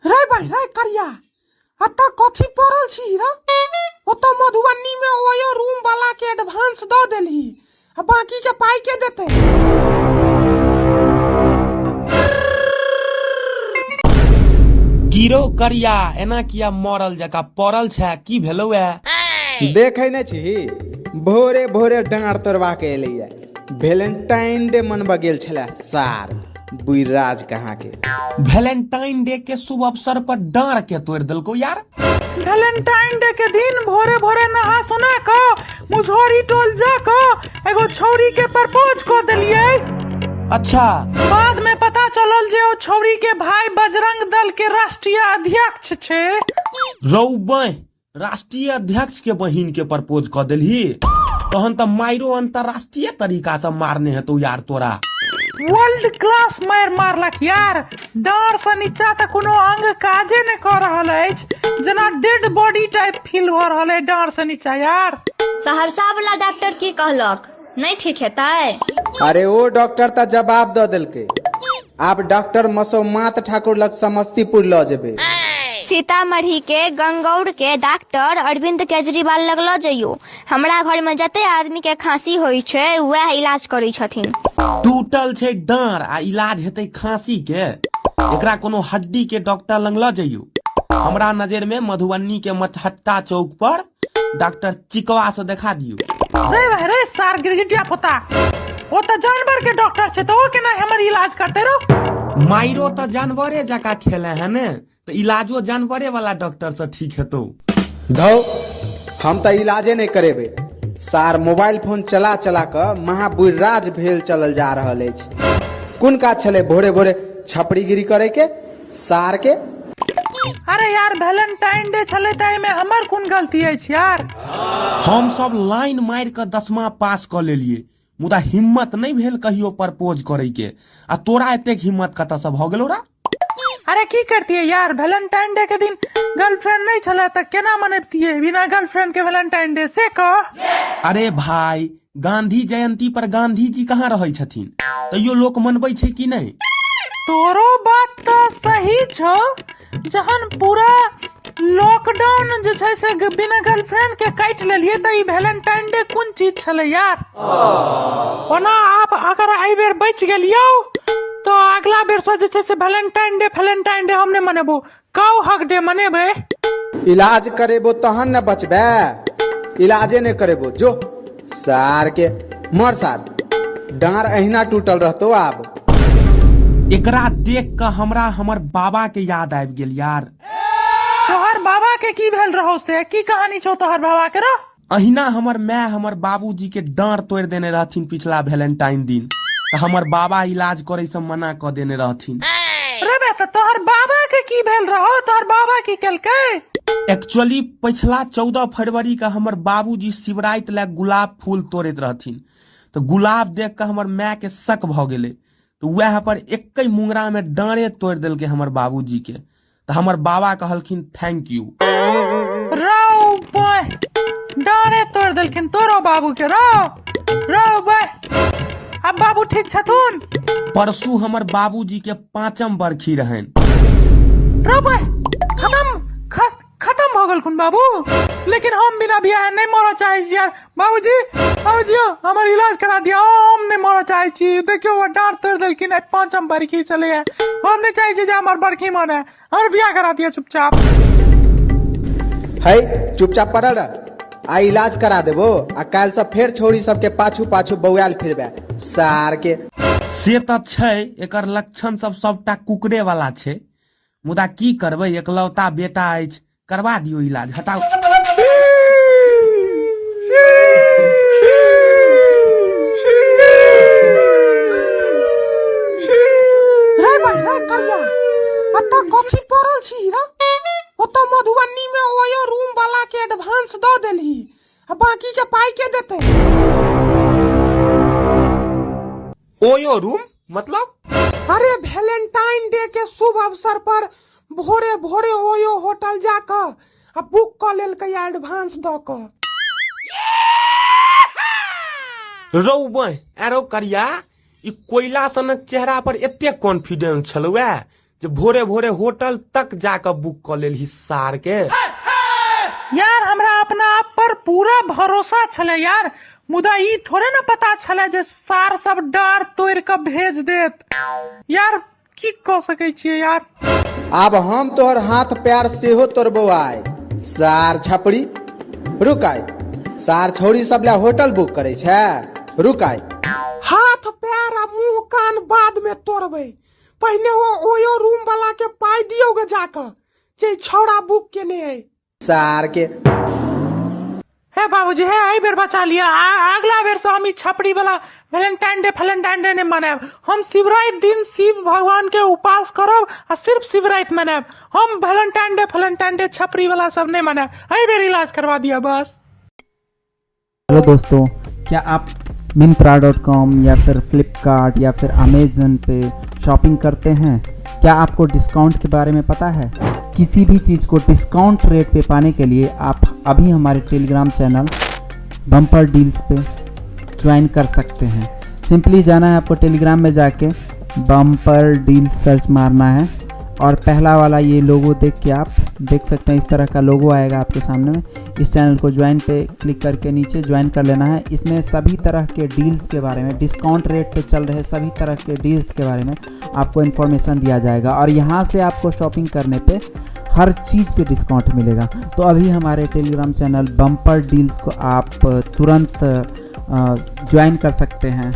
रे भाई रे करिया, अतऽ कथी पड़ल छी रे? ओतऽ मधुबनी में ओयो रूम वाला के एडवांस दऽ देलही आ बाकी के पाई के देते? गिरो करिया, एना किया मरल जका पड़ल छै? की भेलौ ए? देखै नहि छी, भोरे भोरे डाँड़ तोड़बा के एलैया। वेलेंटाइन डे मनबऽ गेल छलै सार बुढ़राज कहाँ के। वेलेंटाइन डे के शुभ अवसर पर डाँड़ के तोड़ देलको यार। वेलेंटाइन डे के दिन भोरे भोरे नहा सोना कऽ मुझौरी टोल जा कऽ एगो छौरी के प्रपोज कऽ देलियै। अच्छा। बाद में पता चलल जे ओ छौरी के भाई बजरंग दल के राष्ट्रीय अध्यक्ष छै। रौ बह, राष्ट्रीय अध्यक्ष के बहिन के प्रपोज कऽ देलही, तहन तऽ माइरो अंतरराष्ट्रीय तरीका से मारने हेतौ यार तोरा। वर्ल्ड क्लास मार मारलक यार, डाँड़ से नीचा तऽ कोनो अंग काजे नहि कऽ रहल अछि, जेना डेड बॉडी टाइप फील भऽ रहल अछि डाँड़ से नीचा यार। सहरसा वाला डॉक्टर की कहलक, नहि ठीक हेतै? अरे ओ डॉक्टर तऽ जवाब दऽ देलकै, आब डॉक्टर मसोमात ठाकुर लग समस्तीपुर लऽ जेबै। सीतामढ़ी के गंगौर के डॉक्टर अरविंद केजरीवाल लग लऽ जइयो। हमरा घर में जते आदमी के खांसी होइ छै वएह इलाज करै छथिन। टूटल छै डाँड़ आ इलाज हेतै खांसी के? एकरा कोनो हड्डी के डॉक्टर लग लऽ जइयो। हमरा नजर में मधुबनी के मठहट्टा चौक पर डॉक्टर चिकवा से देखा दियो। रे भाई रे सार गिरगिटिया पोता, ओ तऽ जानवर के डॉक्टर छै, तऽ ओ केना हमर इलाज करते रो? माइरो तऽ जानवरे जकाँ खेले है ने, तऽ इलाजो जानवरे वाला डॉक्टर से ठीक हेतौ। धौ, हम तऽ इलाजे नहि करेबै। सार मोबाइल फोन चला चला कऽ महाबुढ़राज भेल चलल जा रहल अछि। कोन काज छलै भोरे भोरे छपरीगिरी करे के सार के? अरे यार, वैलेंटाइन डे छलै तऽ एहिमे हमर कोन गलती अछि यार? हम सब लाइन मारि कऽ 10मा पास कऽ लेलियै, मुदा हिम्मत नहि भेल कहियो प्रपोज करे के, आ तोरा एतेक हिम्मत कतऽ से भऽ गेलौ रा? अरे की करतियै यार, वैलेंटाइन डे के दिन गर्लफ्रेंड नहि छलै तऽ केना मनबितियै बिना गर्लफ्रेंड के वैलेंटाइन डे, से कह। अरे भाई, गांधी जयंती पर गांधी जी कहाँ रहै छथिन? तैयो लोक मनबै छै कि नहि? तोरो बात तऽ सही छौ। जहन पूरा लॉकडाउन जे छै से बिना गर्लफ्रेंड के काटि लेलियै तऽ ई वैलेंटाइन डे कोन चीज छलै यार? ओना आब अगर एहि बेर बचि गेलियौ तऽ अगला बेर से जे छै से वैलेंटाइन डे फैलेंटाइन डे हम नहि मनेबो, काउ हक डे मनेबै। इलाज करेबो तहन ने बचबे, इलाजे नहि करेबो जो सार के मर सार, डाँड़ अहिना टूटल रहतो आब। एकरा देख कऽ हमरा हमर बाबा के याद आबि गेल यार। तोहर बाबा के की भेल रहो से? की कहानी छौ तोहर बाबा के रो? अहिना हमर माय हमर बाबूजी के डाँड़ तोड़ि देने रहथिन पिछला वैलेंटाइन दिन, तऽ हमर बाबा इलाज करे से मना कऽ देने रहथिन। रे बे, तऽ तोहर बाबा के की भेल रहो? तोहर बाबा की केलकै? एक्चुअली पिछला 14 फरवरी के हमर बाबूजी शिवराति लए गुलाब फूल तोड़ैत रहथिन, तऽ गुलाब देख कऽ हमर माय के शक भऽ गेलै, तऽ वएह पर एकै मुंगरा में डाँड़े तोड़ि देलकै हमर बाबूजी के, तऽ हमर बाबा कहलखिन thank you. रौ बह, डाँड़े तोड़ि देलखिन तोरो बाबू के? रौ रौ बह, आब बाबू ठीक छथुन? परसू हमर बाबूजी के 5म बरखी रहनि। रौ बह, खत्म खत्म भऽ गेलखुन बाबू? लेकिन हम बिना बियाह नहि मरऽ चाहै छी यार। बाबूजी, बाबूजी यौ, हमर इलाज करा दिअ, हम नहि मरऽ चाहै छी। देखियौ, ओ डाँड़ तोड़ि देलखिन, आइ 5म बरखी छलैया। हम नहि चाहै छी जे हमर बरखी मने, हमर बियाह करा दिअ चुपचाप। है, चुपचाप पड़ल रह, आइ इलाज करा देबो आ काल्हि से फेर छौरी सबके पाछू पाछू बौआयल फिरबे सार के। से तऽ छै, एकर लक्षण सब सबटा कुकरे वाला छै, मुदा की करबै, एकलौता बेटा अछि, करवा दियौ इलाज। हटाउ। रे भाई रे करिया, अतऽ कथी पड़ल छी रे? ओतऽ मधुबनी में ओयो रूम वाला के एडवांस दऽ देलही आ बाकी के पाई के देते? ओयो रूम मतलब? अरे वैलेंटाइन डे के शुभ अवसर पर भोरे भोरे ओयो होटल जाकऽ आ बुक कऽ लेलकै एडवांस दऽ कऽ। रौ बह, एरो करिया, ई कोयला सनक चेहरा पर एते कॉन्फिडेंस छलौ ए जे भोरे भोरे होटल तक जाकऽ बुक कऽ लेलही सार के। यार हमरा अपना आप पर पूरा भरोसा छलै यार, मुदा ई थोड़े ने पता छलै जे सार सब डार तोड़ि कऽ भेज देत। यार की कऽ सकै छियै यार। आब हम तोहर हाथ पैर सेहो तोड़बौ आइ सार छपरी। रुक आइ, सार छौरी सब लए होटल बुक करै छै, रुक आइ। हाथ पैर आ मुंह कान बाद में तोड़बै, पहिने ओ ओयो रूम वाला के पाइ दियौ गे जाकऽ जे छौड़ा बुक केने अइ। सार के। हे बाबूजी, हे एहि बेर बचा लिअ। अगला बेर से हम ई छपरी वाला वैलेंटाइन डे फलेंटाइन डे नहि मनायब। हम शिवराति दिन शिव भगवान के उपास करब आ सिर्फ शिवराति मनायब। हम वैलेंटाइन डे फलेंटाइन डे छपरी वाला सब नहि मनायब। एहि बेर इलाज करवा दिअ बस। हेलो दोस्तों, क्या आप myntra.com या फिर फ्लिपकार्ट या फिर अमेजन पे शॉपिंग करते हैं? क्या आपको डिस्काउंट के बारे में पता है? किसी भी चीज़ को डिस्काउंट रेट पे पाने के लिए आप अभी हमारे टेलीग्राम चैनल बम्पर डील्स पे ज्वाइन कर सकते हैं। सिंपली जाना है आपको, टेलीग्राम में जाके बम्पर डील्स सर्च मारना है और पहला वाला ये लोगो देख के आप देख सकते हैं, इस तरह का लोगो आएगा आपके सामने में। इस चैनल को ज्वाइन पे क्लिक करके नीचे ज्वाइन कर लेना है। इसमें सभी तरह के डील्स के बारे में, डिस्काउंट रेट पे चल रहे सभी तरह के डील्स के बारे में आपको इन्फॉर्मेशन दिया जाएगा और यहाँ से आपको शॉपिंग करने पे हर चीज़ पे डिस्काउंट मिलेगा। तो अभी हमारे टेलीग्राम चैनल बम्पर डील्स को आप तुरंत ज्वाइन कर सकते हैं।